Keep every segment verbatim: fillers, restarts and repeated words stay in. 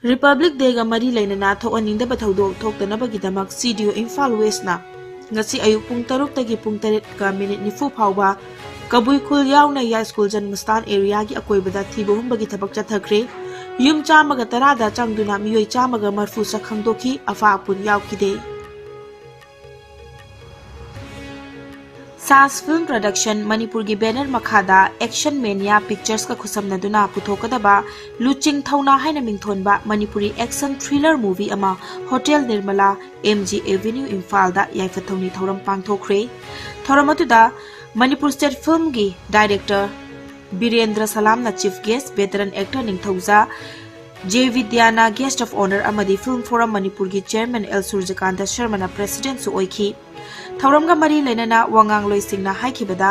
Republic Day ꯒ ꯃꯔꯤ ꯂꯩꯅꯅ ꯊꯣꯛꯍꯟꯅꯤꯡꯗꯕ ꯊꯧꯗꯣꯛ ꯊꯣꯛꯇꯅꯕꯒꯤꯗꯃꯛ C D O ꯏꯝꯐꯥꯜ ꯋꯦꯁꯅ ꯉꯁꯤ ꯑꯌꯨꯛ ꯄꯨꯡ ꯇꯔꯨꯛꯇꯒꯤ ꯄꯨꯡ ꯇꯔꯦꯠꯀ ꯃꯤꯅꯤꯠ ꯅꯤꯐꯨ ꯐꯥꯎꯕ ꯀꯕꯨꯏ ꯈꯨꯜ ꯌꯥꯎꯅ ꯌꯥꯏꯁ꯭ꯀꯨꯜ ꯖꯟꯃꯁꯊꯥꯟ ꯑꯦꯔꯤꯌꯥꯒꯤ ꯑꯀꯣꯏꯕꯗ ꯊꯤꯕ ꯍꯨꯝꯕꯒꯤ ꯊꯕꯛ ꯆꯠꯊꯈ꯭ꯔꯦ꯫ ꯌꯨꯝ ꯆꯥꯝꯃꯒ ꯇꯔꯥꯗ ꯆꯪꯗꯨꯅ ꯃꯤꯑꯣꯏ ꯆꯥꯝꯃꯒ ꯃꯔꯐꯨ ꯁꯛ ꯈꯪꯗꯣꯛꯈꯤ, ꯑꯐꯥ ꯑꯄꯨꯟ ꯌꯥꯎꯈꯤꯗꯦ꯫ ꯁꯥꯁ ꯐꯤꯜꯝ ꯄ꯭ꯔꯗꯛꯁꯟ ꯃꯅꯤꯄꯨꯔꯒꯤ ꯕꯦꯅꯔ ꯃꯈꯥꯗ ꯑꯦꯛꯁꯟ ꯃꯦꯅꯤꯌꯥ ꯄꯤꯛꯆꯔꯁꯀ ꯈꯨꯠꯁꯝꯅꯗꯨꯅ ꯄꯨꯊꯣꯛꯀꯗꯕ ꯂꯨꯆꯤꯡ ꯊꯧꯅꯥ ꯍꯥꯏꯅ ꯃꯤꯡꯊꯣꯟꯕ ꯃꯅꯤꯄꯨꯔꯤ ꯑꯦꯛꯁꯟ ꯊ꯭ꯔꯤꯂꯔ ꯃꯨꯚꯤ ꯑꯃ hotel Nirmala, M G Avenue, ꯏꯝꯐꯥꯜꯗ ꯌꯥꯏꯐ ꯊꯧꯅꯤ ꯊꯧꯔꯝ ꯄꯥꯡꯊꯣꯛꯈ꯭ꯔꯦ꯫ ꯊꯧꯔꯝ ꯑꯗꯨꯗ ꯃꯅꯤꯄꯨꯔ ꯁ꯭ꯇꯦꯠ ꯐꯤꯜꯝꯒꯤ ꯗꯥꯏꯔꯦꯛꯇꯔ ꯕꯤꯔꯦꯟꯗ꯭ꯔ ꯁꯂꯥꯝꯅ chief guest, veteran actor Ningthouja J ꯕꯤꯗ꯭ꯌꯥꯅ ꯒꯦꯁ꯭ꯠ ꯑꯣꯐ ꯑꯣꯅꯔ ꯑꯃꯗꯤ ꯐꯤꯜꯝ ꯐꯣꯔꯝ ꯃꯅꯤꯄꯨꯔꯒꯤ ꯆꯦꯌꯔꯃꯦꯟ ꯑꯦꯜ ꯁꯨꯔꯖꯀꯥꯟꯇ ꯁꯔꯃꯅ ꯄ꯭ꯔꯦꯁꯤꯗꯦꯟꯠꯁꯨ ꯑꯣꯏꯈꯤ꯫ ꯊꯧꯔꯝꯒ ꯃꯔꯤ ꯂꯩꯅꯅ ꯋꯥꯉꯥꯡꯂꯣꯏꯁꯤꯡꯅ ꯍꯥꯏꯈꯤꯕꯗ,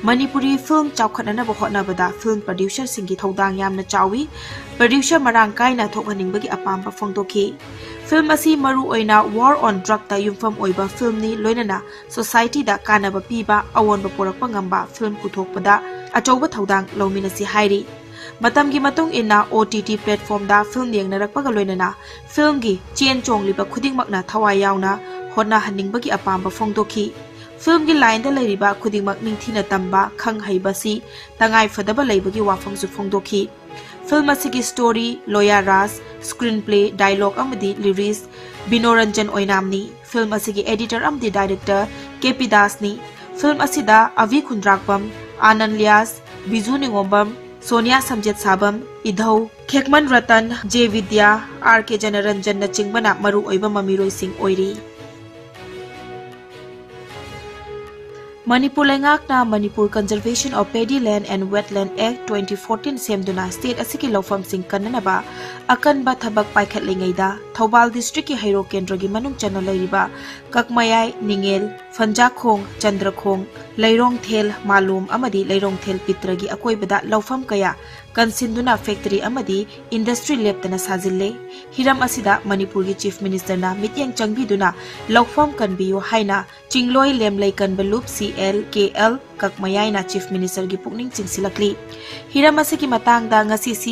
ꯃꯅꯤꯄꯨꯔꯤ ꯐꯤꯜꯝ ꯆꯥꯎꯈꯠꯅꯅꯕ ꯍꯣꯠꯅꯕꯗ ꯐꯤꯜꯝ ꯄ꯭ꯔꯗ꯭ꯌꯨꯁꯔꯁꯤꯡꯒꯤ ꯊꯧꯗꯥꯡ ꯌꯥꯝꯅ ꯆꯥꯎꯏ꯫ ꯄ꯭ꯔꯗ꯭ꯌꯨꯁꯔ ꯃꯔꯥꯡ ꯀꯥꯏꯅ ꯊꯣꯛꯍꯟꯅꯤꯡꯕꯒꯤ ꯑꯄꯥꯝꯕ ꯐꯣꯡꯗꯣꯛꯈꯤ꯫ ꯐꯤꯜꯝ ꯑꯁꯤ ꯃꯔꯨ ꯑꯣꯏꯅ war on drug ꯇ ꯌꯨꯝꯐꯝ ꯑꯣꯏꯕ ꯐꯤꯜꯝꯅꯤ, ꯂꯣꯏꯅꯅ ꯁꯣꯁꯥꯏꯇꯤꯗ ꯀꯥꯟꯅꯕ ꯄꯤꯕ, ꯑꯑꯣꯟꯕ ꯄꯨꯔꯛꯄ ꯉꯝꯕ ꯐꯤꯜꯝ ꯄꯨꯊꯣꯛꯄꯗ ꯑꯆꯧꯕ ꯊꯧꯗꯥꯡ ꯂꯧꯃꯤꯟꯅꯁꯤ ꯍꯥꯏꯔꯤ꯫ ꯃꯇꯝꯒꯤ ꯃꯇꯨꯡ ꯏꯟꯅ O T T platform ꯗ ꯐꯤꯜꯝ ꯌꯦꯡꯅꯔꯛꯄꯒ ꯂꯣꯏꯅꯅ ꯐꯤꯜꯝꯒꯤ ꯆꯦꯟ ꯆꯣꯡꯂꯤꯕ ꯈꯨꯗꯤꯡꯃꯛꯅ ꯊꯋꯥꯏ ꯌꯥꯎꯅ ꯍꯣꯠꯅꯍꯟꯅꯤꯡꯕꯒꯤ ꯑꯄꯥꯝꯕ ꯐꯣꯡꯗꯣꯛꯈꯤ꯫ ꯐꯤꯜꯝꯒꯤ ꯂꯥꯏꯟꯗ ꯂꯩꯔꯤꯕ ꯈꯨꯗꯤꯡꯃꯛ ꯅꯤꯡꯊꯤꯅ ꯇꯝꯕ, ꯈꯪ ꯍꯩꯕꯁꯤ ꯇꯉꯥꯏ ꯐꯗꯕ ꯂꯩꯕꯒꯤ ꯋꯥꯐꯝꯁꯨ ꯐꯣꯡꯗꯣꯛꯈꯤ꯫ ꯐꯤꯜꯝ ꯑꯁꯤꯒꯤ ꯁ꯭ꯇꯣꯔꯤ, ꯂꯣꯌꯥ ꯔꯥꯖ, ꯁ꯭ꯀ꯭ꯔꯤꯟ ꯄ꯭ꯂꯦ, ꯗꯥꯏꯂꯣꯒ ꯑꯃꯗꯤ ꯂꯤꯔꯤꯛꯁ ꯕꯤꯅꯣꯔꯟꯖꯟ ꯑꯣꯏꯅꯥꯝꯅꯤ꯫ ꯐꯤꯜꯝ ꯑꯁꯤꯒꯤ ꯑꯦꯗꯤꯇꯔ ꯑꯃꯗꯤ ꯗꯥꯏꯔꯦꯛꯇꯔ ꯀꯦ ꯄꯤ ꯗꯥꯁꯅꯤ꯫ ꯐꯤꯜꯝ ꯑꯁꯤꯗ ꯑꯚꯤ ꯈꯨꯟꯗ꯭ꯔꯥꯛꯄꯝ, ꯑꯥꯅꯟ ꯂꯤꯌꯥꯁ, ꯕꯤꯖꯨ ꯅꯤꯉꯣꯝꯕꯝ, ꯁꯣꯅꯤꯌꯥ ꯁꯝꯖꯦꯠꯁꯥꯕꯝ, ꯏꯙꯧ, ꯈꯦꯛꯃꯟ ꯔꯇꯟ, ꯖꯦ ꯕꯤꯗ꯭ꯌꯥ, ꯑꯥꯔ ꯀꯦ ꯖꯅꯔꯟꯖꯟꯅꯆꯤꯡꯕꯅ ꯃꯔꯨꯑꯣꯏꯕ ꯃꯃꯤꯔꯣꯏꯁꯤꯡ ꯑꯣꯏꯔꯤ꯫ ꯃꯅꯤꯄꯨꯔ ꯂꯩꯉꯥꯛꯅ Manipur Conservation of Paddy Land and Wetland Act twenty fourteen ꯁꯦꯝꯗꯨꯅ ꯁ꯭ꯇꯦꯠ ꯑꯁꯤꯒꯤ ꯂꯧꯐꯝꯁꯤꯡ ꯀꯟꯅꯅꯕ ꯑꯀꯟꯕ ꯊꯕꯛ ꯄꯥꯏꯈꯠꯂꯤꯉꯩꯗ, ꯊꯧꯕꯥꯜ ꯗꯤꯁꯇ꯭ꯔꯤꯛꯀꯤ ꯍꯩꯔꯣꯛ ꯀꯦꯟꯗ꯭ꯔꯒꯤ ꯃꯅꯨꯡ ꯆꯟꯅ ꯂꯩꯔꯤꯕ ꯀꯛꯃꯌꯥꯏ, ꯅꯤꯡꯉꯦꯜ, ꯐꯟꯖꯥꯈꯣꯡ, ꯆꯟꯗ꯭ꯔꯈꯣꯡ, ꯂꯩꯔꯣꯡꯊꯦꯜ, ꯃꯥꯂꯣꯝ ꯑꯃꯗꯤ ꯂꯩꯔꯣꯡꯊꯦꯜ ꯄꯤꯇ꯭ꯔꯒꯤ ꯑꯀꯣꯏꯕꯗ ꯂꯧꯐꯝ ꯀꯌꯥ ꯀꯟꯁꯤꯟꯗꯨꯅ ꯐꯦꯛꯇꯔꯤ ꯑꯃꯗꯤ ꯏꯟꯗꯁꯇ꯭ꯔꯤ ꯂꯦꯞꯇꯅ ꯁꯥꯖꯤꯜꯂꯦ꯫ ꯍꯤꯔꯝ ꯑꯁꯤꯗ ꯃꯅꯤꯄꯨꯔꯒꯤ ꯆꯤꯐ ꯃꯤꯅꯤꯁꯇꯔꯅ ꯃꯤꯠꯌꯦꯡ ꯆꯪꯕꯤꯗꯨꯅ ꯂꯧꯐꯝ ꯀꯟꯕꯤꯌꯨ ꯍꯥꯏꯅ ꯆꯤꯡꯂꯣꯏ ꯂꯦꯝꯂꯩ ꯀꯟꯕ ꯂꯨꯞ C L K L ꯀꯛꯃꯌꯥꯏꯅ Chief Minister ꯒꯤ ꯄꯨꯛꯅꯤꯡ ꯆꯤꯡꯁꯤꯜꯂꯛꯂꯤ꯫ ꯍꯤꯔꯝ ꯑꯁꯤꯒꯤ ꯃꯇꯥꯡꯗ ꯉꯁꯤ C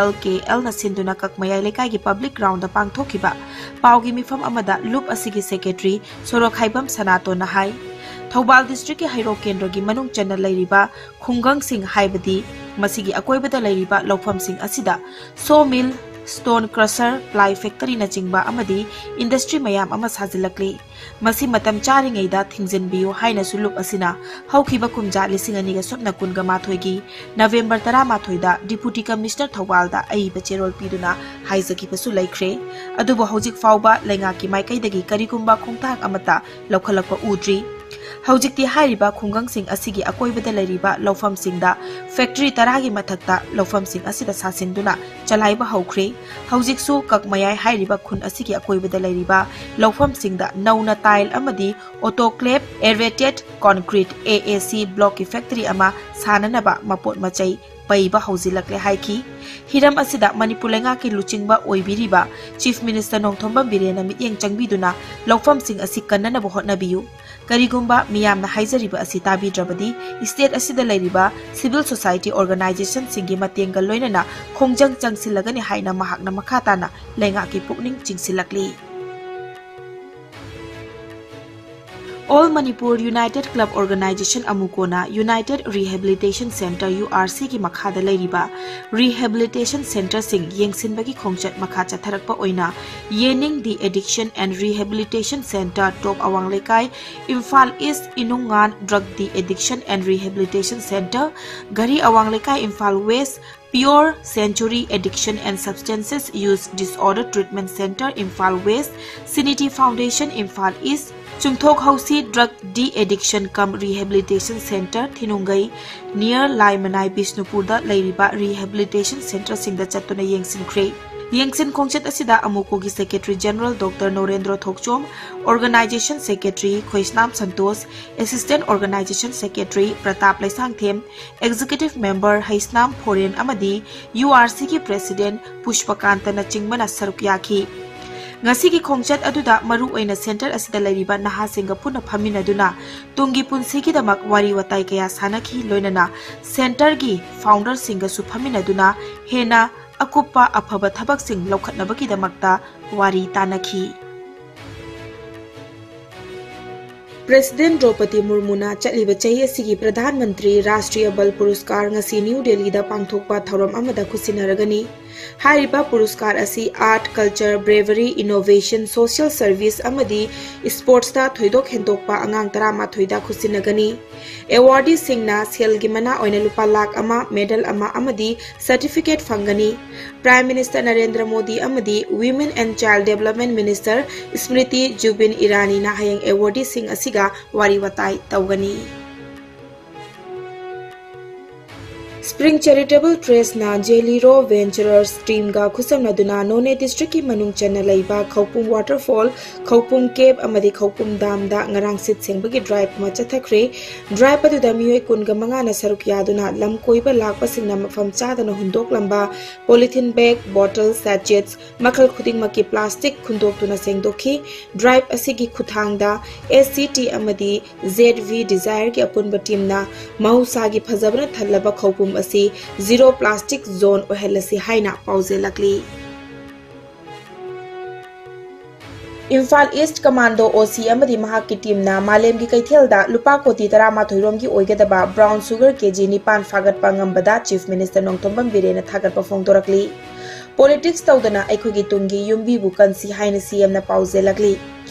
L K L ꯅ ꯁꯤꯟꯗꯨꯅ ꯀꯛꯃꯌꯥꯏ ꯂꯩꯀꯥꯏꯒꯤ public ground ꯗ ꯄꯥꯡꯊꯣꯛꯈꯤꯕ ꯄꯥꯎꯒꯤ ꯃꯤꯐꯝ ꯑꯃꯗ ꯂꯨꯞ ꯑꯁꯤꯒꯤ Secretary ꯁꯣꯔꯣꯛꯈꯥꯏꯕꯝ ꯁꯅꯥꯇꯣꯟꯅ ꯍꯥꯏ, ꯊꯧꯕꯥꯜ district ꯀꯤ ꯍꯩꯔꯣꯛ ꯀꯦꯟꯗ꯭ꯔꯒꯤ ꯃꯅꯨꯡ ꯆꯟꯅ ꯂꯩꯔꯤꯕ ꯈꯨꯡꯒꯪꯁꯤꯡ, ꯍꯥꯏꯕꯗꯤ ꯃꯁꯤꯒꯤ ꯑꯀꯣꯏꯕꯗ ꯂꯩꯔꯤꯕ ꯂꯧꯐꯝꯁꯤꯡ ꯑꯁꯤꯗ sawmill, stone crusher, ply factory ꯅꯆꯤꯡꯕ ꯑꯃꯗꯤ industry ꯃꯌꯥꯝ ꯑꯃ ꯁꯥꯖꯤꯜꯂꯛꯂꯤ꯫ ꯃꯁꯤ ꯃꯇꯝ ꯆꯥꯔꯤꯉꯩꯗ ꯊꯤꯡꯖꯤꯟꯕꯤꯌꯨ ꯍꯥꯏꯅꯁꯨ ꯂꯨꯞ ꯑꯁꯤꯅ ꯍꯧꯈꯤꯕ ꯀꯨꯝꯖꯥ ꯂꯤꯁꯤꯡ ꯑꯅꯤꯒ ꯁꯨꯞꯅ ꯀꯨꯟꯒ ꯃꯥꯊꯣꯏꯒꯤ November ꯇꯔꯥꯃꯥꯊꯣꯏꯗ Deputy Commissioner ꯊꯧꯕꯥꯜꯗ ꯑꯏꯕ ꯆꯦꯔꯣꯜ ꯄꯤꯗꯨꯅ ꯍꯥꯏꯖꯈꯤꯕꯁꯨ ꯂꯩꯈ꯭ꯔꯦ꯫ ꯑꯗꯨꯕꯨ ꯍꯧꯖꯤꯛ ꯐꯥꯎꯕ ꯂꯩꯉꯥꯛꯀꯤ ꯃꯥꯏꯀꯩꯗꯒꯤ ꯀꯔꯤꯒꯨꯝꯕ ꯈꯣꯡꯊꯥꯡ ꯑꯃꯠꯇ ꯂꯧꯈꯠꯂꯛꯄ ꯎꯗ꯭ꯔꯤ꯫ ꯍꯧꯖꯤꯛꯇꯤ ꯍꯥꯏꯔꯤꯕ ꯈꯨꯡꯒꯪꯁꯤꯡ ꯑꯁꯤꯒꯤ ꯑꯀꯣꯏꯕꯗ ꯂꯩꯔꯤꯕ ꯂꯧꯐꯝꯁꯤꯡꯗ factory ꯇꯔꯥꯒꯤ ꯃꯊꯛꯇ ꯂꯧꯐꯝꯁꯤꯡ ꯑꯁꯤꯗ ꯁꯥꯁꯤꯟꯗꯨꯅ ꯆꯂꯥꯏꯕ ꯍꯧꯈ꯭ꯔꯦ꯫ ꯍꯧꯖꯤꯛꯁꯨ ꯀꯛꯃꯌꯥꯏ ꯍꯥꯏꯔꯤꯕ ꯈꯨꯟ ꯑꯁꯤꯒꯤ ꯑꯀꯣꯏꯕꯗ ꯂꯩꯔꯤꯕ ꯂꯧꯐꯝꯁꯤꯡꯗ ꯅꯧꯅ tile ꯑꯃꯗꯤ autoclave aerated concrete, A A C, block ꯀꯤ factory ꯑꯃ ꯁꯥꯅꯅꯕ ꯃꯄꯣꯠ ꯃꯆꯩ ꯄꯩꯕ ꯍꯧꯖꯤꯜꯂꯛꯂꯦ ꯍꯥꯏꯈꯤ꯫ ꯍꯤꯔꯝ ꯑꯁꯤꯗ ꯃꯅꯤꯄꯨꯔ ꯂꯩꯉꯥꯛꯀꯤ ꯂꯨꯆꯤꯡꯕ ꯑꯣꯏꯕꯤꯔꯤꯕ Chief Minister ꯅꯣꯡꯊꯣꯝꯕꯝ ꯕꯤꯔꯦꯟꯅ ꯃꯤꯠꯌꯦꯡ ꯆꯪꯕꯤꯗꯨꯅ ꯂꯧꯐꯝꯁꯤꯡ ꯑꯁꯤ ꯀꯟꯅꯅꯕ ꯍꯣꯠꯅꯕꯤꯌꯨ꯫ ꯀꯔꯤꯒꯨꯝꯕ ꯃꯤꯌꯥꯝꯅ ꯍꯥꯏꯖꯔꯤꯕ ꯑꯁꯤ ꯇꯥꯕꯤꯗ꯭ꯔꯕꯗꯤ, state ꯑꯁꯤꯗ ꯂꯩꯔꯤꯕ civil society organization ꯁꯤꯡꯒꯤ ꯃꯇꯦꯡꯒ ꯂꯣꯏꯅꯅ ꯈꯣꯡꯖꯪ ꯆꯪꯁꯤꯜꯂꯒꯅꯤ ꯍꯥꯏꯅ ꯃꯍꯥꯛꯅ ꯃꯈꯥ ꯇꯥꯅ ꯂꯩꯉꯥꯛꯀꯤ ꯄꯨꯛꯅꯤꯡ ꯆꯤꯡꯁꯤꯜꯂꯛꯂꯤ꯫ All Manipur United Club Organization, ꯑꯃꯨꯀꯣꯅ United Rehabilitation Centre, U R C ꯒꯤ ꯃꯈꯥꯗ ꯂꯩꯔꯤꯕ rehabilitation centre ꯁꯤꯡ ꯌꯦꯡꯁꯤꯟꯕꯒꯤ ꯈꯣꯡꯆꯠ ꯃꯈꯥ ꯆꯠꯊꯔꯛꯄ ꯑꯣꯏꯅ Yening De-Addiction and Rehabilitation Centre, Top Awang Lekai, Imphal East, Inungan Drug De-Addiction and Rehabilitation Centre, Ghari Awang Lekai, Imphal West, Pure Sanctuary Addiction and Substances Use Disorder Treatment Centre, Imphal West, Siniti Foundation, Imphal East, Chungthok Hausi Drug De-Addiction cum Rehabilitation Centre, Thinungai, near ꯂꯥꯏꯃꯅꯥꯏ ꯕꯤꯁꯅꯨꯄꯨꯔꯗ ꯂꯩꯔꯤꯕ rehabilitation centre ꯁꯤꯡꯗ ꯆꯠꯇꯨꯅ ꯌꯦꯡꯁꯤꯟꯈ꯭ꯔꯦ꯫ ꯌꯦꯡꯁꯤꯟ ꯈꯣꯡꯆꯠ ꯑꯁꯤꯗ ꯑꯃꯨꯀꯣꯒꯤ Secretary General Doctor Norendro Thokchom, Organisation Secretary Khoisnam Santosh, Assistant Organisation Secretary Pratap Leishangthem, Executive Member Heisnam Foren ꯑꯃꯗꯤ U R C ꯒꯤ President ꯄꯨꯁꯄꯀꯥꯟꯇꯅꯆꯤꯡꯕꯅ ꯁꯔꯨꯛ ꯌꯥꯈꯤ꯫ ꯉꯁꯤꯒꯤ ꯈꯣꯡꯆꯠ ꯑꯗꯨꯗ ꯃꯔꯨꯑꯣꯏꯅ ꯁꯦꯟꯇꯔ ꯑꯁꯤꯗ ꯂꯩꯔꯤꯕ ꯅꯍꯥꯁꯤꯡꯒ ꯄꯨꯟꯅ ꯐꯝꯃꯤꯟꯅꯗꯨꯅ ꯇꯨꯡꯒꯤ ꯄꯨꯟꯁꯤꯒꯤꯗꯃꯛ ꯋꯥꯔꯤ ꯋꯥꯇꯥꯏ ꯀꯌꯥ ꯁꯥꯟꯅꯈꯤ, ꯂꯣꯏꯅꯅ ꯁꯦꯟꯇꯔꯒꯤ ꯐꯥꯎꯟꯗꯔꯁꯤꯡꯒꯁꯨ ꯐꯝꯃꯤꯟꯅꯗꯨꯅ ꯍꯦꯟꯅ ꯑꯀꯨꯞꯄ ꯑꯐꯕ ꯊꯕꯛꯁꯤꯡ ꯂꯧꯈꯠꯅꯕꯒꯤꯗꯃꯛꯇ ꯋꯥꯔꯤ ꯇꯥꯟꯅꯈꯤ꯫ ꯄ꯭ꯔꯦꯁꯤꯗꯦꯟꯠ ꯗ꯭ꯔꯧꯄꯗꯤ ꯃꯨꯔꯃꯨꯅ ꯆꯠꯂꯤꯕ ꯆꯍꯤ ꯑꯁꯤꯒꯤ ꯄ꯭ꯔꯙꯥꯟ ꯃꯟꯇ꯭ꯔꯤ ꯔꯥꯁꯇ꯭ꯔꯤꯌ ꯕꯜ ꯄꯨꯔꯁꯀꯥꯔ ꯉꯁꯤ ꯅ꯭ꯌꯨ ꯗꯦꯜꯂꯤꯗ ꯄꯥꯡꯊꯣꯛꯄ ꯊꯧꯔꯝ ꯑꯃꯗ ꯈꯨꯠꯁꯤꯟꯅꯔꯒꯅꯤ꯫ ꯍꯥꯏꯔꯤꯕ ꯄꯨꯔꯁꯀꯥꯔ ꯑꯁꯤ art, culture, bravery, innovation, social service ꯑꯃꯗꯤ sportsꯇ ꯊꯣꯏꯗꯣꯛ ꯍꯦꯟꯗꯣꯛꯄ ꯑꯉꯥꯡ ꯇꯔꯥꯃꯥꯊꯣꯏꯗ ꯈꯨꯠꯁꯤꯟꯅꯒꯅꯤ꯫ ꯑꯦꯋꯥꯔꯗꯤꯁꯤꯡꯅ ꯁꯦꯜꯒꯤ ꯃꯅꯥ ꯑꯣꯏꯅ ꯂꯨꯄꯥ ꯂꯥꯈ ꯑꯃ, ꯃꯦꯗꯜ ꯑꯃ ꯑꯃꯗꯤ ꯁꯔꯇꯤꯐꯤꯀꯦꯠ ꯐꯪꯒꯅꯤ꯫ Prime Minister ꯅꯔꯦꯟꯗ꯭ꯔ ꯃꯣꯗꯤ ꯑꯃꯗꯤ Women and Child Development Minister ꯁ꯭ꯃ꯭ꯔꯤꯇꯤ ꯖꯨꯕꯤꯟ ꯏꯔꯥꯅꯤꯅ ꯍꯌꯦꯡ ꯑꯦꯋꯥꯔꯗꯤꯁꯤꯡ ꯑꯁꯤꯒ ꯋꯥꯔꯤ ꯋꯥꯇꯥꯏ ꯇꯧꯒꯅꯤ꯫ Spring Charitable Trustꯅ ꯖꯦꯂꯤꯔꯣ Venturers teamꯒ ꯈꯨꯠꯁꯝꯅꯗꯨꯅ ꯅꯣꯅꯦ districtꯀꯤ ꯃꯅꯨꯡ ꯆꯟꯅ ꯂꯩꯕ ꯈꯧꯄꯨꯝ waterfall, ꯈꯧꯄꯨꯝ cave ꯑꯃꯗꯤ ꯈꯧꯄꯨꯝ damꯗ ꯉꯔꯥꯡ ꯁꯤꯠ ꯁꯦꯡꯕꯒꯤ drive ꯑꯃ ꯆꯠꯊꯈ꯭ꯔꯦ꯫ Drive ꯑꯗꯨꯗ ꯃꯤꯑꯣꯏ ꯀꯨꯟꯒ ꯃꯉꯥꯅ ꯁꯔꯨꯛ ꯌꯥꯗꯨꯅ ꯂꯝ ꯀꯣꯏꯕ ꯂꯥꯛꯄꯁꯤꯡꯅ ꯃꯐꯝ ꯆꯥꯗꯅ ꯍꯨꯟꯗꯣꯛꯂꯝꯕ polythene bag, bottle, sachets, ꯃꯈꯜ ꯈꯨꯗꯤꯡꯃꯛꯀꯤ plastic ꯈꯨꯟꯗꯣꯛꯇꯨꯅ ꯁꯦꯡꯗꯣꯛꯈꯤ꯫ Drive ꯑꯁꯤꯒꯤ ꯈꯨꯠꯊꯥꯡꯗ S C T ꯑꯃꯗꯤ Z V Desireꯒꯤ ꯑꯄꯨꯟꯕ teamꯅ ꯃꯍꯧꯁꯥꯒꯤ ꯐꯖꯕꯅ ꯊꯜꯂꯕ ꯈꯧꯄꯨꯝ ꯑꯁꯤ zero plastic zone ꯑꯣꯏꯍꯜꯂꯁꯤ ꯍꯥꯏꯅ ꯄꯥꯎꯖꯦꯜꯂꯛꯂꯤ꯫ Imphal East Commando O C ꯑꯃꯗꯤ ꯃꯍꯥꯛꯀꯤ teamꯅ ꯃꯥꯂꯦꯝꯒꯤ ꯀꯩꯊꯦꯜꯗ ꯂꯨꯄꯥ ꯀꯣꯇꯤ ꯇꯔꯥꯃꯥꯊꯣꯏ ꯔꯣꯝꯒꯤ ꯑꯣꯏꯒꯗꯕ brown sugar K G ꯅꯤꯄꯥꯟ ꯐꯥꯒꯠꯄ ꯉꯝꯕꯗ Chief Minister ꯅꯣꯡꯊꯣꯝꯕꯝ ꯕꯤꯔꯦꯟꯅ ꯊꯥꯒꯠꯄ ꯐꯣꯡꯗꯣꯔꯛꯂꯤ꯫ Politics ꯇꯧꯗꯅ ꯑꯩꯈꯣꯏꯒꯤ ꯇꯨꯡꯒꯤ ꯌꯨꯝꯕꯤꯕꯨ ꯀꯟꯁꯤ ꯍꯥꯏꯅ C M ꯅ ꯄꯥꯎꯖꯦꯜꯂꯛꯂꯤ꯫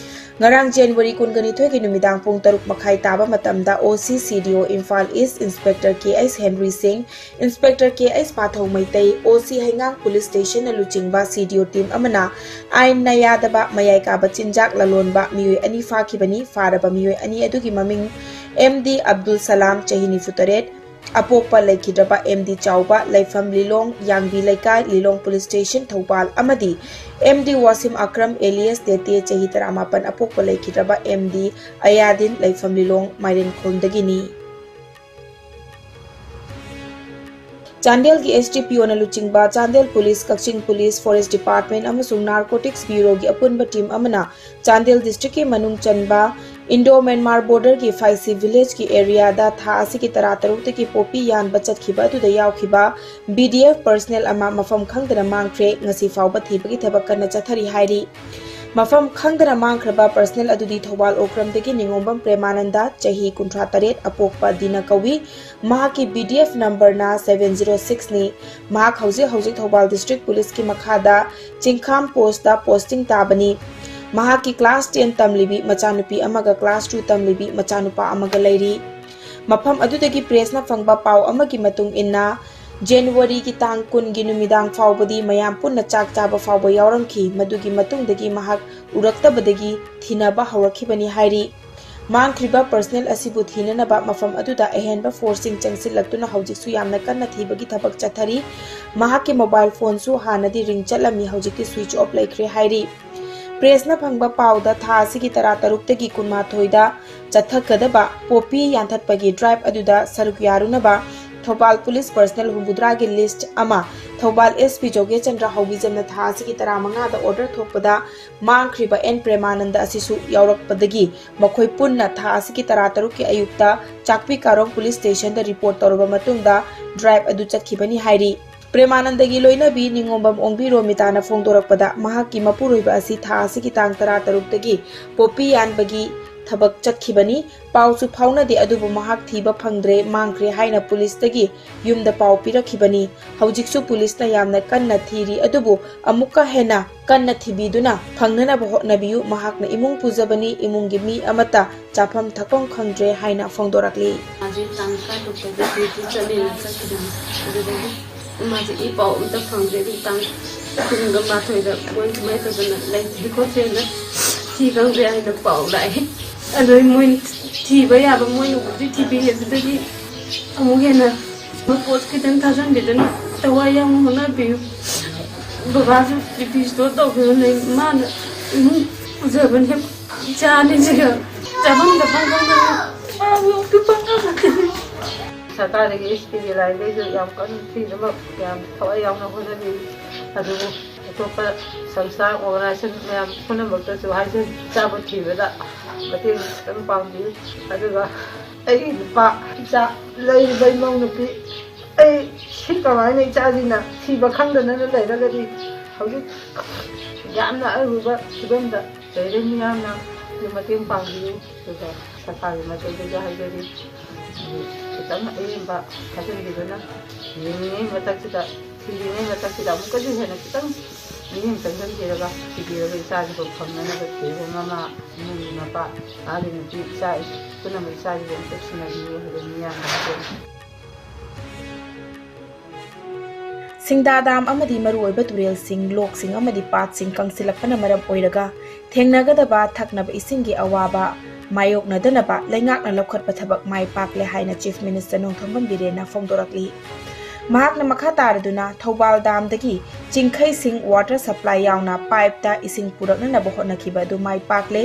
ꯉꯔꯥꯡ January ꯀꯨꯟꯒ ꯅꯤꯊꯣꯏꯒꯤ ꯅꯨꯃꯤꯗꯥꯡ ꯄꯨꯡ ꯇꯔꯨꯛ ꯃꯈꯥꯏ ꯇꯥꯕ ꯃꯇꯝꯗ O C C D O Imphal East Inspector K H Henry Singh, Inspector K H ꯄꯥꯊꯧ Meitei, O C ꯍꯩꯉꯥꯡ Police Stationꯅ ꯂꯨꯆꯤꯡꯕ C D O team ꯑꯃꯅ ꯑꯥꯏꯟꯅ ꯌꯥꯗꯕ ꯃꯌꯥꯏ ꯀꯥꯕ ꯆꯤꯟꯖꯥꯛ ꯂꯂꯣꯟꯕ ꯃꯤꯑꯣꯏ ꯑꯅꯤ ꯐꯥꯈꯤꯕꯅꯤ꯫ ꯐꯥꯔꯕ ꯃꯤꯑꯣꯏ ꯑꯅꯤ ꯑꯗꯨꯒꯤ ꯃꯃꯤꯡ M D ꯑꯕꯗꯨꯜ ꯁꯂꯥꯝ, ꯆꯍꯤ ꯅꯤꯐꯨ ꯇꯔꯦꯠ, ꯑꯄꯣꯛꯄ ꯂꯩꯈꯤꯗ꯭ꯔꯕ M D ꯆꯥꯎꯕ, ꯂꯩꯐꯝ ꯂꯤꯂꯣꯡ, ꯌꯥꯡꯕꯤ ꯂꯩꯀꯥꯏ, ꯂꯤꯂꯣꯡ Police Station, ꯊꯧꯕꯥꯜ, ꯑꯃꯗꯤ M D Washim Akram alias ꯇꯦꯇꯦ, ꯆꯍꯤ ꯇꯔꯥꯃꯥꯄꯟ, ꯑꯄꯣꯛꯄ ꯂꯩꯈꯤꯗ꯭ꯔꯕ M D ꯑꯌꯥꯗꯤꯟ, ꯂꯩꯐꯝ ꯂꯤꯂꯣꯡ, ꯃꯥꯏꯔꯦꯟꯈꯣꯡꯗꯒꯤꯅꯤ꯫ ꯆꯥꯟꯗꯦꯜꯒꯤ S D P O ꯅ ꯂꯨꯆꯤꯡꯕ ꯆꯥꯟꯗꯦꯜ ꯄꯨꯂꯤꯁ, ꯀꯛꯆꯤꯡ ꯄꯨꯂꯤꯁ, ꯐꯣꯔꯦꯁ ꯗꯤꯄꯥꯔꯠꯃꯦꯟ ꯑꯃꯁꯨꯡ ꯅꯥꯔꯀꯣꯇꯤꯛꯁ ꯕ꯭ꯌꯨꯔꯣꯒꯤ ꯑꯄꯨꯟꯕ ꯇꯤꯝ ꯑꯃꯅ ꯆꯥꯟꯗꯦꯜ ꯗꯤꯁꯇ꯭ꯔꯤꯛꯀꯤ ꯃꯅꯨꯡ ꯆꯟꯕ ꯏꯟꯗꯣ ꯃ꯭ꯌꯥꯟꯃꯥꯔ ꯕꯣꯔꯗꯔꯒꯤ ꯐꯥꯏꯁꯤ ꯚꯤꯂꯦꯖꯀꯤ ꯑꯦꯔꯤꯌꯥꯗ ꯊꯥ ꯑꯁꯤꯒꯤ ꯇꯔꯥꯇꯔꯨꯛꯇꯒꯤ ꯄꯣꯄꯤ ꯌꯥꯟꯕ ꯆꯠꯈꯤꯕ ꯑꯗꯨꯗ ꯌꯥꯎꯈꯤꯕ B D F ꯄꯔꯁꯅꯦꯜ ꯑꯃ ꯃꯐꯝ ꯈꯪꯗꯅ ꯃꯥꯡꯈ꯭ꯔꯦ꯫ ꯉꯁꯤ ꯐꯥꯎꯕ ꯊꯤꯕꯒꯤ ꯊꯕꯛ ꯀꯟꯅ ꯆꯠꯊꯔꯤ ꯍꯥꯏꯔꯤ꯫ ꯃꯐꯝ ꯈꯪꯗꯅ ꯃꯥꯡꯈ꯭ꯔꯕ ꯄꯔꯁꯅꯦꯜ ꯑꯗꯨꯗꯤ ꯊꯧꯕꯥꯜ ꯑꯣꯀ꯭ꯔꯝꯗꯒꯤ ꯅꯤꯉꯣꯝꯕꯝ ꯄ꯭ꯔꯦꯃꯥꯅꯟꯗ, ꯆꯍꯤ ꯀꯨꯟꯊ꯭ꯔꯥ ꯇꯔꯦꯠ, ꯑꯄꯣꯛꯄ ꯗꯤꯅ ꯀꯧꯏ꯫ ꯃꯍꯥꯛꯀꯤ B D F ꯅꯝꯕꯔꯅ seven zero six ꯅꯤ꯫ ꯃꯍꯥꯛ ꯍꯧꯖꯤꯛ ꯍꯧꯖꯤꯛ ꯊꯧꯕꯥꯜ ꯗꯤꯁꯇ꯭ꯔꯤꯛ ꯄꯨꯂꯤꯁꯀꯤ ꯃꯈꯥꯗ ꯆꯤꯡꯈꯥꯝ ꯄꯣꯁꯇ ꯄꯣꯁꯇꯤꯡ ꯇꯥꯕꯅꯤ꯫ ꯃꯍꯥꯛꯀꯤ class ten ꯇꯝꯂꯤꯕꯤ ꯃꯆꯥꯅꯨꯄꯤ ꯑꯃꯒ class two ꯇꯝꯂꯤꯕꯤ ꯃꯆꯥꯅꯨꯄꯥ ꯑꯃꯒ ꯂꯩꯔꯤ꯫ ꯃꯐꯝ ꯑꯗꯨꯗꯒꯤ ꯄ꯭ꯔꯦꯁꯅ ꯐꯪꯕ ꯄꯥꯎ ꯑꯃꯒꯤ ꯃꯇꯨꯡ ꯏꯟꯅ, ꯖꯅꯋꯥꯔꯤꯒꯤ ꯇꯥꯡ ꯀꯨꯟꯒꯤ ꯅꯨꯃꯤꯗꯥꯡ ꯐꯥꯎꯕꯗꯤ ꯃꯌꯥꯝ ꯄꯨꯟꯅ ꯆꯥꯛ ꯆꯥꯕ ꯐꯥꯎꯕ ꯌꯥꯎꯔꯝꯈꯤ꯫ ꯃꯗꯨꯒꯤ ꯃꯇꯨꯡꯗꯒꯤ ꯃꯍꯥꯛ ꯎꯔꯛꯇꯕꯗꯒꯤ ꯊꯤꯅꯕ ꯍꯧꯔꯛꯈꯤꯕꯅꯤ ꯍꯥꯏꯔꯤ꯫ ꯃꯥꯡꯈ꯭ꯔꯤꯕ ꯄꯔꯁꯅꯦꯜ ꯑꯁꯤꯕꯨ ꯊꯤꯅꯅꯕ ꯃꯐꯝ ꯑꯗꯨꯗ ꯑꯍꯦꯟꯕ ꯐꯣꯔꯁꯁꯤꯡ ꯆꯪꯁꯤꯜꯂꯛꯇꯨꯅ ꯍꯧꯖꯤꯛꯁꯨ ꯌꯥꯝꯅ ꯀꯟꯅ ꯊꯤꯕꯒꯤ ꯊꯕꯛ ꯆꯠꯊꯔꯤ꯫ ꯃꯍꯥꯛꯀꯤ ꯃꯣꯕꯥꯏꯜ ꯐꯣꯟꯁꯨ ꯍꯥꯟꯅꯗꯤ ꯔꯤꯡ ꯆꯠꯂꯝꯃꯤ, ꯍꯧꯖꯤꯛꯇꯤ ꯁ꯭ꯋꯤꯆ ꯑꯣꯐ ꯂꯩꯈ꯭ꯔꯦ ꯍꯥꯏꯔꯤ꯫ ꯄ꯭ꯔꯦꯁꯅ ꯐꯪꯕ ꯄꯥꯎꯗ ꯊꯥ ꯑꯁꯤꯒꯤ ꯇꯔꯥꯇꯔꯨꯛꯇꯒꯤ ꯀꯨꯟꯃꯥꯊꯣꯏꯗ ꯆꯠꯊꯒꯗꯕ ꯄꯣꯄꯤ ꯌꯥꯟꯊꯠꯄꯒꯤ ꯗ꯭ꯔꯥꯏꯚ ꯑꯗꯨꯗ ꯁꯔꯨꯛ ꯌꯥꯔꯨꯅꯕ ꯊꯧꯕꯥꯜ ꯄꯨꯂꯤꯁ ꯄꯔꯁꯅꯦꯜ ꯍꯨꯝꯐꯨꯇꯔꯥꯒꯤ ꯂꯤꯁ꯭ꯠ ꯑꯃ ꯊꯧꯕꯥꯜ S P ꯖꯣꯒꯦꯆꯟꯗ꯭ꯔ ꯍꯧꯕꯤꯖꯝꯅ ꯊꯥ ꯑꯁꯤꯒꯤ ꯇꯔꯥꯃꯉꯥꯗ ꯑꯣꯔꯗꯔ ꯊꯣꯛꯄꯗ ꯃꯥꯡꯈ꯭ꯔꯤꯕ ꯑꯦꯟ ꯄ꯭ꯔꯦꯃꯥꯅꯟꯗ ꯑꯁꯤꯁꯨ ꯌꯥꯎꯔꯛꯄꯗꯒꯤ ꯃꯈꯣꯏ ꯄꯨꯟꯅ ꯊꯥ ꯑꯁꯤꯒꯤ ꯇꯔꯥꯇꯔꯨꯛꯀꯤ ꯑꯌꯨꯛꯇ ꯆꯥꯛꯄꯤ ꯀꯥꯔꯣꯡ ꯄꯨꯂꯤꯁ ꯁ꯭ꯇꯦꯁꯟꯗ ꯔꯤꯄꯣꯔꯠ ꯇꯧꯔꯕ ꯃꯇꯨꯡꯗ ꯗ꯭ꯔꯥꯏꯚ ꯑꯗꯨ ꯆꯠꯈꯤꯕꯅꯤ ꯍꯥꯏꯔꯤ꯫ ꯄ꯭ꯔꯦꯃꯥꯅꯟꯗꯒꯤ ꯂꯣꯏꯅꯕꯤ ꯅꯤꯉꯣꯝꯕꯝ ꯑꯣꯡꯕꯤ ꯔꯣꯃꯤꯇꯥꯅ ꯐꯣꯡꯗꯣꯔꯛꯄꯗ, ꯃꯍꯥꯛꯀꯤ ꯃꯄꯨꯔꯣꯏꯕ ꯑꯁꯤ ꯊꯥ ꯑꯁꯤꯒꯤ ꯇꯥꯡ ꯇꯔꯥꯇꯔꯨꯛꯇꯒꯤ ꯄꯣꯄꯤ ꯌꯥꯟꯕꯒꯤ ꯊꯕꯛ ꯆꯠꯈꯤꯕꯅꯤ꯫ ꯄꯥꯎꯁꯨ ꯐꯥꯎꯅꯗꯦ, ꯑꯗꯨꯕꯨ ꯃꯍꯥꯛ ꯊꯤꯕ ꯐꯪꯗ꯭ꯔꯦ, ꯃꯥꯡꯈ꯭ꯔꯦ ꯍꯥꯏꯅ ꯄꯨꯂꯤꯁꯇꯒꯤ ꯌꯨꯝꯗ ꯄꯥꯎ ꯄꯤꯔꯛꯈꯤꯕꯅꯤ꯫ ꯍꯧꯖꯤꯛꯁꯨ ꯄꯨꯂꯤꯁꯅ ꯌꯥꯝꯅ ꯀꯟꯅ ꯊꯤꯔꯤ, ꯑꯗꯨꯕꯨ ꯑꯃꯨꯛꯀ ꯍꯦꯟꯅ ꯀꯟꯅ ꯊꯤꯕꯤꯗꯨꯅ ꯐꯪꯅꯅꯕ ꯍꯣꯠꯅꯕꯤꯌꯨ꯫ ꯃꯍꯥꯛꯅ ꯏꯃꯨꯡ ꯄꯨꯖꯕꯅꯤ, ꯏꯃꯨꯡꯒꯤ ꯃꯤ ꯑꯃꯠꯇ ꯆꯥꯐꯝ ꯊꯛꯐꯝ ꯈꯪꯗ꯭ꯔꯦ ꯍꯥꯏꯅ ꯐꯣꯡꯗꯣꯔꯛꯂꯤ꯫ ꯃꯥꯁꯦ ꯇꯥꯡ ꯇꯔꯥꯇꯔꯨꯛꯇꯒꯤ ꯗ꯭ꯌꯨꯇꯤ ꯆꯠꯂꯦꯅ ꯆꯠꯈꯤꯕꯅꯤ꯫ ꯑꯗꯨꯗꯒꯤ ꯃꯥꯁꯦ ꯏ ꯄꯥꯎ ꯑꯝꯇ ꯐꯪꯗ꯭ꯔꯦ꯫ ꯑꯗꯨ ꯇꯥꯡ ꯀꯨꯟꯒ ꯃꯥꯊꯣꯏꯗ ꯃꯣꯏ ꯁꯨꯃꯥꯏꯅ ꯇꯧꯗꯅ ꯂꯩꯇ꯭ꯔꯦ ꯈꯣꯠꯇ꯭ꯔꯦꯅ ꯊꯤ ꯈꯪꯗ꯭ꯔꯦ ꯍꯥꯏꯅ ꯄꯥꯎ ꯂꯥꯛꯑꯦ꯫ ꯑꯗꯨꯗꯩ ꯃꯣꯏ ꯊꯤꯕ ꯌꯥꯕ ꯃꯣꯏꯅꯕꯨꯗꯤ ꯊꯤꯕꯤꯔꯦ꯫ ꯑꯗꯨꯗꯒꯤ ꯑꯃꯨꯛ ꯍꯦꯟꯅ ꯄꯣꯠ ꯈꯤꯇꯪ ꯊꯥꯖꯟꯕꯤꯗꯨꯅ ꯊꯋꯥꯏ ꯌꯥꯎꯅ ꯍꯣꯠꯅꯕꯤꯌꯨ꯫ ꯕꯕꯥꯁꯨ B P store ꯇꯧꯗꯨꯅ ꯂꯩ꯫ ꯃꯥꯅ ꯏꯃꯨꯡ ꯄꯨꯖꯕꯅꯦ꯫ ꯏꯆꯥ ꯑꯅꯤꯁꯤꯒ ꯆꯥꯐꯝ ꯊꯛꯐꯝ ꯈꯪꯗꯅ ꯃꯥꯕꯨ ꯑꯝꯇ ꯄꯪꯉꯕꯅꯤ꯫ ꯁꯔꯀꯥꯔꯗꯒꯤ, ꯑꯦꯁ ꯄꯤꯒꯤ ꯂꯥꯏꯟꯗꯩꯁꯨ ꯌꯥꯝ ꯀꯟꯅ ꯊꯤꯅꯃꯛ ꯌꯥꯝ ꯊꯋꯥꯏ ꯌꯥꯎꯅ ꯍꯣꯠꯅꯕꯤ꯫ ꯑꯗꯨꯕꯨ ꯑꯇꯣꯞꯄ ꯁꯪꯁꯊꯥ, ꯑꯣꯔꯒꯅꯥꯏꯖꯦꯁꯟ ꯃꯌꯥꯝ ꯄꯨꯝꯅꯃꯛꯇꯁꯨ ꯍꯥꯏꯖꯔꯤ, ꯆꯥꯕ ꯊꯤꯕꯗ ꯃꯇꯦꯡ ꯈꯤꯇꯪ ꯄꯥꯡꯕꯤꯌꯨ꯫ ꯑꯗꯨꯒ ꯑꯩꯒꯤ ꯅꯨꯄꯥ, ꯏꯆꯥ, ꯂꯩꯔꯤꯕ ꯏꯃꯧ ꯅꯨꯄꯤ, ꯑꯩ ꯁꯤ ꯀꯃꯥꯏꯅ ꯏꯆꯥꯁꯤꯡꯅ ꯊꯤꯕ ꯈꯪꯗꯅ ꯂꯩꯔꯒꯗꯤ ꯍꯧꯖꯤꯛ ꯌꯥꯝꯅ ꯑꯔꯨꯕ ꯐꯤꯕꯝꯗ ꯂꯩꯔꯦ꯫ ꯃꯤꯌꯥꯝꯅ ꯃꯇꯦꯡ ꯄꯥꯡꯕꯤꯌꯨ꯫ ꯑꯗꯨꯒ ꯁꯔꯀꯥꯔꯒꯤ ꯃꯥꯏꯀꯩꯗꯁꯨ ꯍꯥꯏꯖꯔꯤ, ꯈꯤꯇꯪ ꯑꯍꯦꯟꯕ ꯊꯥꯖꯤꯟꯕꯤꯗꯨꯅ ꯌꯦꯡꯂꯤꯉꯩ ꯃꯊꯛꯁꯤꯗ, ꯊꯤꯔꯤꯉꯩ ꯃꯊꯛꯁꯤꯗ ꯑꯃꯨꯛꯀꯁꯨ ꯍꯦꯟꯅ ꯈꯤꯇꯪ ꯃꯤꯠꯌꯦꯡ ꯆꯪꯁꯤꯟꯕꯤꯔꯒ ꯊꯤꯕꯤꯔꯒ ꯏꯆꯥꯁꯤꯕꯨ ꯐꯪꯅꯅꯕ ꯊꯤꯕ ꯃꯃꯥ, ꯏꯃꯨꯡꯒꯤ ꯃꯄꯥ, ꯃꯥꯒꯤ ꯅꯨꯄꯤ, ꯏꯆꯥ ꯄꯨꯝꯅꯃꯛ ꯏꯆꯥꯁꯤꯕꯨ ꯑꯃꯨꯛꯇ ꯁꯤꯟꯅꯕꯤꯌꯨ ꯍꯥꯏꯕ ꯃꯤꯌꯥꯝꯗ ꯍꯥꯏꯖꯔꯤ꯫ ꯁꯤꯡꯗꯥ ꯗꯥꯝ ꯑꯃꯗꯤ ꯃꯔꯨꯑꯣꯏꯕ ꯇꯨꯔꯦꯜꯁꯤꯡ, ꯂꯣꯛꯁꯤꯡ ꯑꯃꯗꯤ ꯄꯥꯠꯁꯤꯡ ꯀꯪꯁꯤꯜꯂꯛꯄꯅ ꯃꯔꯝ ꯑꯣꯏꯔꯒ ꯊꯦꯡꯅꯒꯗꯕ ꯊꯛꯅꯕ ꯏꯁꯤꯡꯒꯤ ꯑꯋꯥꯕ ꯃꯥꯌꯣꯛꯅꯗꯅꯕ ꯂꯩꯉꯥꯛꯅ ꯂꯧꯈꯠꯄ ꯊꯕꯛ ꯃꯥꯏ ꯄꯥꯛꯂꯦ ꯍꯥꯏꯅ Chief Minister ꯅꯣꯡꯊꯣꯝꯕꯝ ꯕꯤꯔꯦꯟꯅ ꯐꯣꯡꯗꯣꯔꯛꯂꯤ꯫ ꯃꯍꯥꯛꯅ ꯃꯈꯥ ꯇꯥꯔꯗꯨꯅ ꯊꯧꯕꯥꯜ ꯗꯥꯝꯗꯒꯤ ꯆꯤꯡꯈꯩꯁꯤꯡ water supply ꯌꯥꯎꯅ pipeꯇ ꯏꯁꯤꯡ ꯄꯨꯔꯛꯅꯅꯕ ꯍꯣꯠꯅꯈꯤꯕ ꯑꯗꯨ ꯃꯥꯏ ꯄꯥꯛꯂꯦ꯫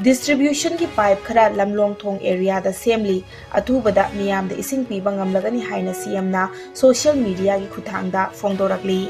Distributionꯒꯤ pipe ꯈꯔ ꯂꯝꯂꯣꯡ ꯊꯣꯡ areaꯗ ꯁꯦꯝꯂꯤ꯫ ꯑꯊꯨꯕꯗ ꯃꯤꯌꯥꯝꯗ ꯏꯁꯤꯡ ꯄꯤꯕ ꯉꯝꯂꯒꯅꯤ ꯍꯥꯏꯅ CMꯅ social mediaꯒꯤ ꯈꯨꯠꯊꯥꯡꯗ ꯐꯣꯡꯗꯣꯔꯛꯂꯤ꯫